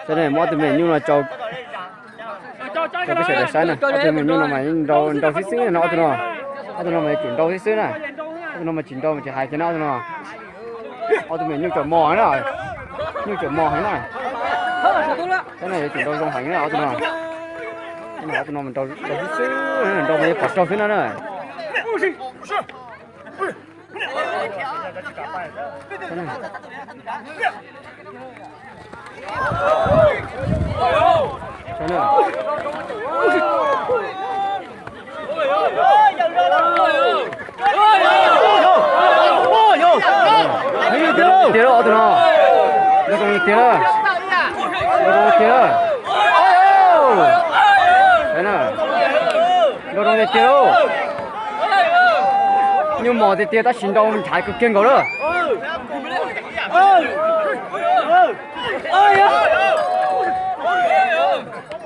Saib ne, muab ob tug me nyuj no tso rau peb sawv daws saib na. Ob tug me nyuj no mas nrau nrau xwb xwb no ob tug no. Ob tug no mas yuav tsum nrau xwb xwb na. Ob tug no mas tsis nrau mas tsis hais kiag na ob tug no. Ob tug me nyuj tseem mos heev na. Nyuj tseem mos heev na. Saib na, yuav tsum nrau zoo heev na ob tug no. Ob tug no mas nrau xwb xwb, nrau mas yuav pom raug xwb no na. Tiag lauj, ob tug no. Nrau zoo tiag lauj. Nrau zoo tiag lauj. Nrau zoo tiag tiag lauj. Nyuj mos tiag tiag tab sis nrau ntshav kawg kiag nkaus lawm.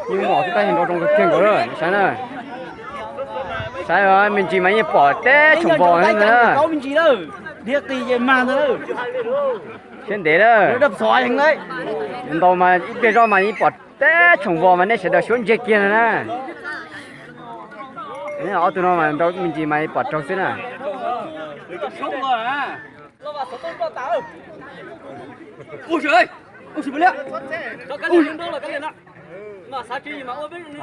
Nyuj mos xwb tab sis nrau zoo kawg kiag nkaus lawm, saib na. Saib me ntsis mas yeej pom teb tshoom vos na. Siab ntev lawm. Ntau mas ib pliag zoj mas yeej pom teb tshoom vos mas nej sawv daws suab ntse kiag no na. Ob tug no mas nrau me ntsis mas pom raug xwb na.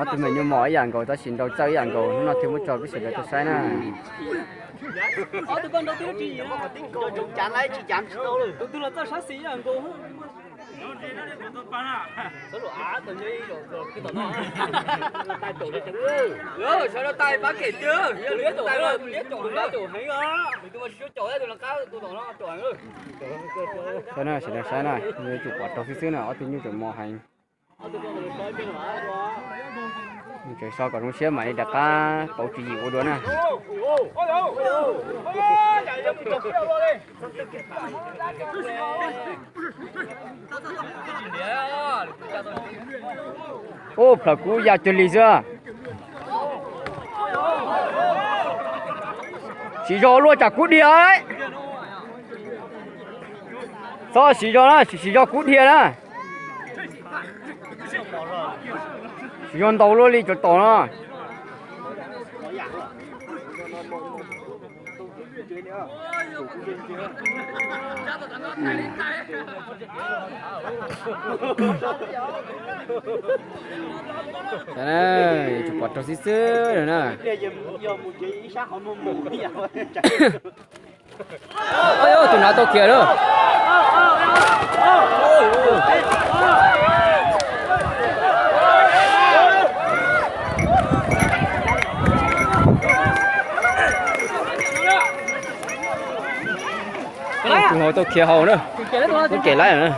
Ob tug me nyuj mos ib yam nkaus tab sis nrau txawj ib yam nkaus, hnub no thiaj muab tso peb sawv daws tau saib na. Saib na, sawv daws saib na, yuav tsum pom raug xwb xwb na, ob tug nyuj tseem mos heev. Tseem so kom zoo siab mam li rov qab pauv tswv yim ua dua na. Ub, plhawv kub ya cuag li xwb. Siv zog luaj tsam kub dhia. Txhob siv zog na, siv zog kub dhia na. Siv zog ntaus luaj li cov tom no. Yuav tsum pom raug xwb xwb na. Tus nav tau khiav lawm. Tus hauv tau khiav hauv na. Muab kem laib na.